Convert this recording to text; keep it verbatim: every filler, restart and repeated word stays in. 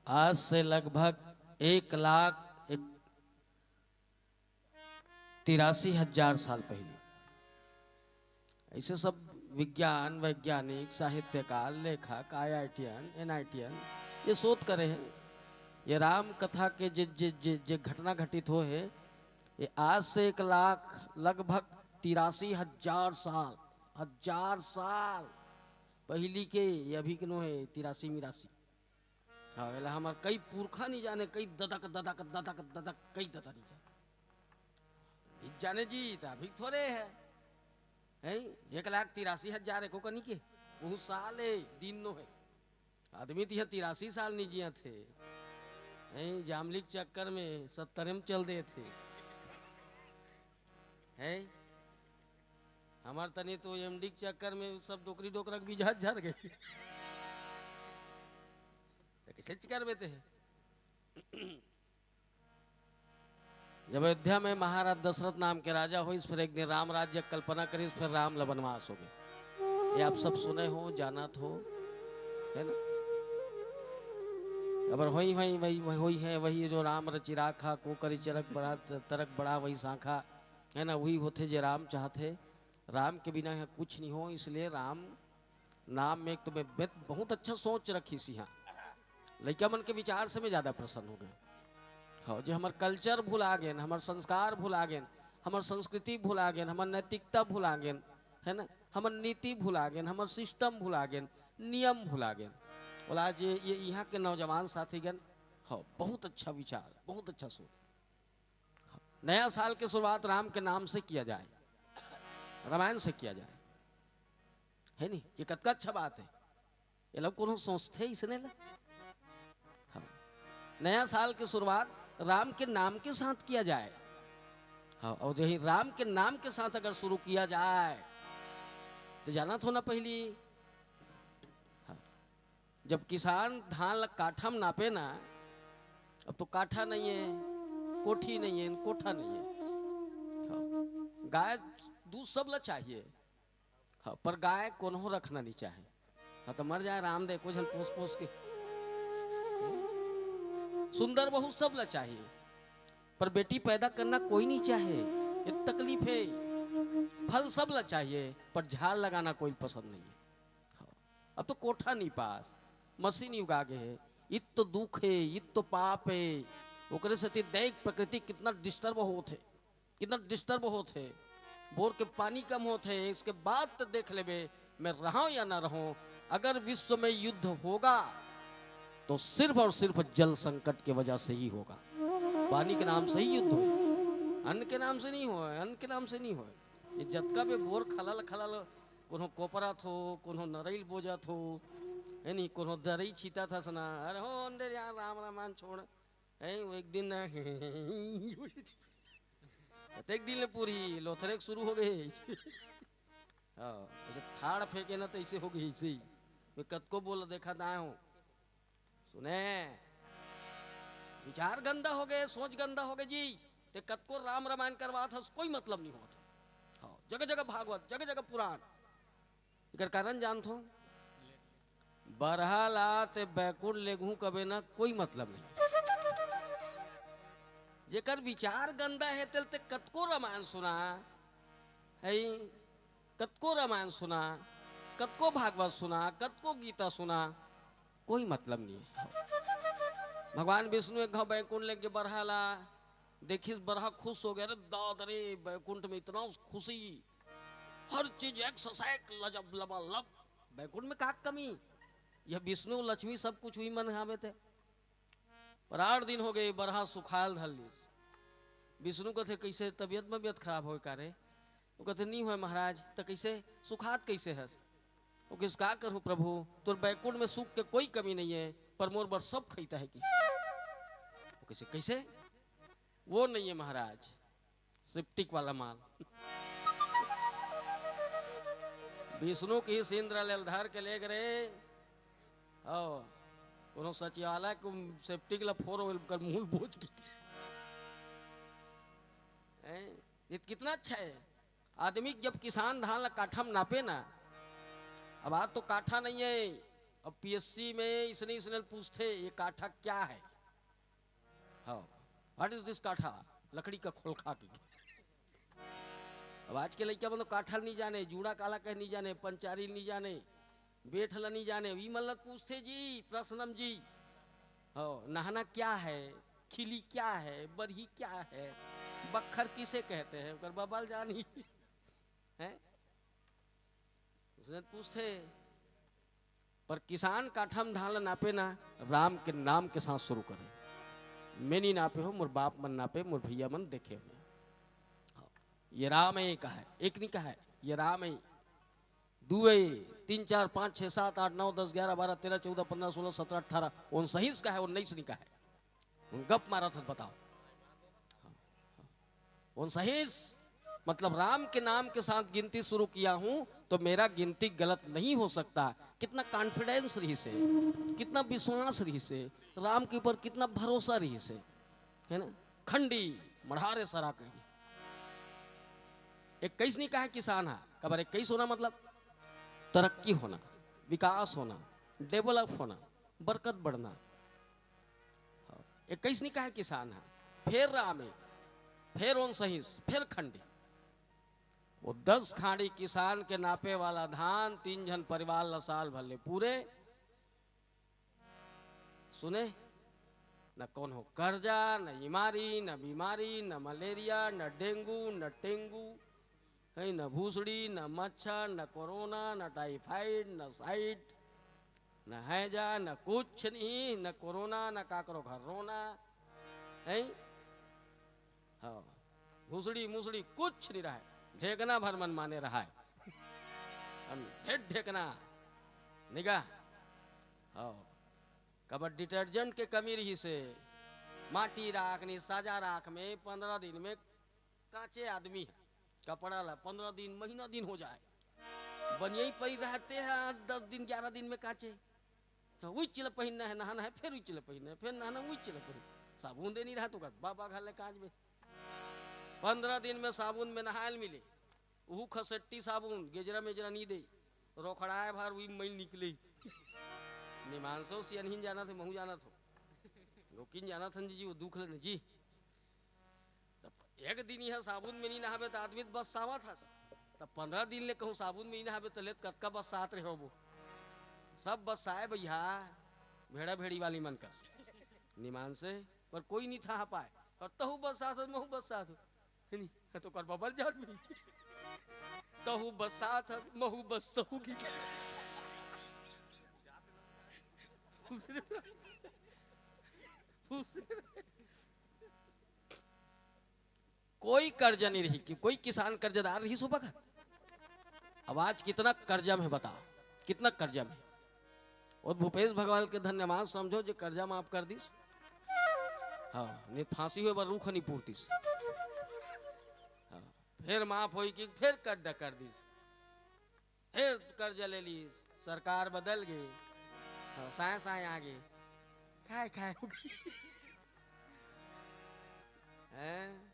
आज से लगभग एक लाख एक, तिरासी हजार साल पहले ऐसे सब विज्ञान, वैज्ञानिक, साहित्यकार, लेखक, आईआईटियन, एनआईटियन ये शोध करे हैं। ये राम कथा के जे, जे, जे, जे घटना घटित हो है, ये आज से एक लाख लगभग तिरासी हजार साल, हजार साल पहली के, ये अभी के नो है, तिरासी मिरासी। हाँ, एला हमर कई पुरखा नहीं जाने, कई ददक, ददक, ददक, ददक, कई ददा नहीं जाने। इत जाने जी, त अभी थोरे है। हैं? एक लाख तिरासी हजार एको कनी के। बहुत साल है, दिन नो है। आदमी तो यहाँ तिरासी साल नहीं जिया थे। हैं? जामली के चक्कर में सत्तरे में चल दे थे। हैं? हमार तनी तो एमडी के चक्कर में सब डोकरी डोकरा के बीज हाथ झर गए। तो कैसे करबे ते? जब अयोध्या में महाराज दशरथ नाम के राजा होइस, फिर एक दिन राम राज्य के कल्पना करिस, फिर राम ला वनवास हो गए। ये आप सब सुने हो, जानत हो, है ना? अबर होई, होई, वही, वही होई है, वही जो राम रचि राखा, को करी चरक बड़ा, तरक बड़ा, वही सांखा, है ना? वही होथे जे राम चाहथे। राम के बिना यहाँ कुछ नहीं हो, इसलिए राम नाम में एक तो मैं बेत-, बहुत अच्छा सोच रखी सी। हाँ, लइका मन के विचार से मैं ज्यादा प्रसन्न हो गए। हाँ, जो हमर कल्चर भुला गेन, हमर संस्कार भुला गेन, हमर संस्कृति भुला गेन, हमर नैतिकता भुला गेन, है ना, हमर नीति भुला गेन, हमर सिस्टम भुला गेन, नियम भुला गेन। बोला आज ये, ये यहाँ के नौजवान साथीगण, हाँ, बहुत अच्छा विचार, बहुत अच्छा सोच। नया साल के शुरुआत राम के नाम से किया जाए, रामायण से किया जाए, है नहीं? ये कतका अच्छा बात है। ये लोग कोनो सोचते इसने ला। हाँ। नया साल की शुरुआत राम के नाम के साथ किया जाए। हाँ, और यही राम के नाम के साथ अगर शुरू किया जाए तो जाना थो ना पहली। हाँ। जब किसान धान ला काठा में नापे ना, अब तो काठा नहीं है, कोठी नहीं है, कोठा नहीं है। हाँ। गाय दूध सब ला चाहिए, हाँ, पर गाय कोनो रखना नहीं चाहे। हाँ, तो मर जाए राम दे, कोई जन पोस पोस के। सुंदर बहू सब ला चाहिए, पर बेटी पैदा करना कोई नहीं चाहे। ये तकलीफ है। फल सब ला चाहिए, पर झाड़ लगाना कोई पसंद नहीं है। हाँ, अब तो कोठा नहीं पास, मशीन युग आ गए है। इत तो दुख है, इत तो पाप है। ओकरे सेती देख प्रकृति कितना डिस्टर्ब होत है, कितना डिस्टर्ब होत है। बोर के पानी कम होत है, इसके बाद तो देख लेबे, मैं रहूं या ना रहूं, अगर विश्व में युद्ध होगा तो सिर्फ और सिर्फ जल संकट की वजह से ही होगा। पानी के नाम से ही युद्ध हो, अन्न के नाम से नहीं हो, अन्न के नाम से नहीं हो। ये जतका भी बोर खलल खलल, कोनो कोपरा थो, कोनो नरैल बोजा थो, है नहीं, कोनो दरई छीता था सना, अरे हो अंदर यार राम रामायण छोड़, हैं, वो एक दिन ना कतेक दिन ले पूरी लोथरेक शुरू हो गए। हाँ, ऐसे ठाड़ फेंके ना तो ऐसे हो गई, ऐसे ही। मैं कतको बोल देखा दाए हूँ। सुने, विचार गंदा हो गए, सोच गंदा हो गए जी। ते कतको राम रामायण करवा था, कोई मतलब नहीं होता। हाँ, जगह जगह भागवत, जगह जगह पुराण। एकर कारण जानथो, बरहा ला ते बैकुंठ लेगहूं कबे ना कोई मतलब नहीं। जेकर विचार गंदा है, तेल ते कतको रामायण सुना, है, कतको रामायण सुना, कतको भागवत सुना, कतको गीता सुना, कोई मतलब नहीं है। भगवान विष्णु एक घाव बैकुंठ लेके बरहा ला देखिस, बरहा खुश हो गया, अरे दाद रे, बैकुंठ में इतना खुशी, हर चीज एक से एक लजब लबालब। बैकुंठ में का कमी? यह विष्णु लक्ष्मी सब कुछ हुई मन हवे ते। पर आठ दिन हो गए, बरहा सुखाल धर लीस। विष्णु कथे, "कैसे तबीयत मबियत खराब होय का रे?" वो कथे, "नहीं होय महाराज।" "तो कैसे सुखात कैसे हस?" वो किस का करूं प्रभु, तोर बैकुंठ में सुख के कोई कमी नहीं है, पर मोर बर सब खैता है किस। वो कैसे, कैसे? वो नहीं है महाराज, सेप्टिक वाला माल। विष्णु की इंद्र लेल धर के ले गए। आओ, कोनो सचिवालय को सेप्टिक ला फोर व्हील कर मूल बोझ के। हैं? ये कितना अच्छा है। आदमी जब किसान धान ला काठा में नापे ना, अब आज तो काठा नहीं है। अब पीएससी में इसने इसने पूछते, "ये काठा क्या है?" हाँ, "What is this काठा?" लकड़ी का खोलखा की। अब आज के लइका मन तो काठा नहीं जाने, जूड़ा काला कहे नहीं जाने, पंचारी नहीं जाने, बेठ ला नहीं जाने, वी मन ला पूछते जी, प्रश्नम जी। हाँ, नहाना क्या है, खिली क्या है, बरही क्या है, बखर किसे कहते हैं, ओकर बबल जानी। हैं? उसने पूछते, पर किसान काठा म धान ला नापे ना, राम के नाम के साथ शुरू करे। मैं नहीं नापे हो, मोर बाप मन नापे, मोर भैया मन देखे हो। ये राम है कहा है, एक नहीं कहा है, ये राम है। दू है, तीन, चार, पाँच, छः, सात, आठ, नौ, दस, ग्यारह, बारह, तेरह, चौदह, पन्द्रह, सोलह, सत्रह, अठारह, उनसहीस कहा है, उन्नीस नहीं कहा है। उन गप मारा था, बताओ। उनसहीस मतलब राम के नाम के साथ गिनती शुरू किया हूं तो मेरा गिनती गलत नहीं हो सकता। कितना कॉन्फिडेंस रहिसे, कितना विश्वास रहिसे, राम के ऊपर कितना भरोसा रहिसे, है ना? खंडी मढ़ारे सरा कही। इक्कीस नहीं कहा किसान है, कबर इक्कीस होना मतलब तरक्की होना, विकास होना, डेवलप होना, बरकत बढ़ना। इक्कीस नहीं कहा किसान है, फिर रामे, फिर उनसहीस, फिर खंडी। वो दस खाड़ी किसान के नापे वाला धान तीन झन परिवार ला साल भर ले पूरे। सुने, न कोनो कर्जा, न इमारी, न बीमारी, न मलेरिया, न डेंगू, न टेंगू, है न भूसड़ी, न मच्छर, न कोरोना, न टाइफाइड, न साइट, न हैजा, न कुछ नहीं, न कोरोना, न काकरो घर रोना, है? हाँ, भूसड़ी मुसड़ी कुछ नहीं रहा है, ढेकना भर मन माने रहा है। हम ढेर ढेकना निगाह। हाँ, कबर डिटर्जेंट के कमी रहिसे, माटी राख नहीं, साजा राख में पन्द्रह दिन में कांचे आदमी है, कपड़ा ला पन्द्रह दिन, महीना दिन हो जाए, बनियाई पड़ी रहते हैं आठ दस दिन, ग्यारह दिन में कांचे। तो उच्च ले पहिनना है, नहाना है, फिर उच्च ले पहिनना है, फिर नहाना, उच्च ले पहिन, साबुन दे नहीं रहा तो कर बाबा घर ले कांच में। पन्द्रह दिन में साबुन में नहायल मिले, उहू खसेट्टी साबुन, गेजरा मेजरा नहीं दे, रोखड़ाए भर वही मैल निकले। निमानसो सियनहिन जाना थे, महू जाना थो, लोकिन जाना थन जी, वो दुख लेने जी। तब एक दिन यह साबुन में नहीं नहाबे तो आदमी तो बस सावा था। तब पन्द्रह दिन ले कहूँ साबुन में नहीं नहाबे तो लेत कतका बस सात रहे होबो। सब बस आए भैया, भेड़ा भेड़ी वाली मन का निमान से, पर कोई नहीं था पाए। और तहु बस सात हो, महू बस सात हो, है नी? तो कर बबल जान भी तहु बस सात हो, महू बस तहु की। दूसरे, दूसरे कोई कर्जा नहीं रही कि कोई किसान कर्जदार रही सुबह का। अब आज कितना कर्जा में बता, कितना कर्जा में। और भूपेश भगवान के धन्यवाद समझो जो कर्जा माफ कर दिस। हाँ, नहीं फांसी हुए बार रूख नहीं पूरतिस। हाँ, फिर माफ होई कि फिर कर्जा कर दिस, फिर कर्जा ले लीस, सरकार बदल गई। हाँ, साए साए आ गई, खाए खाए हो गई। हैं?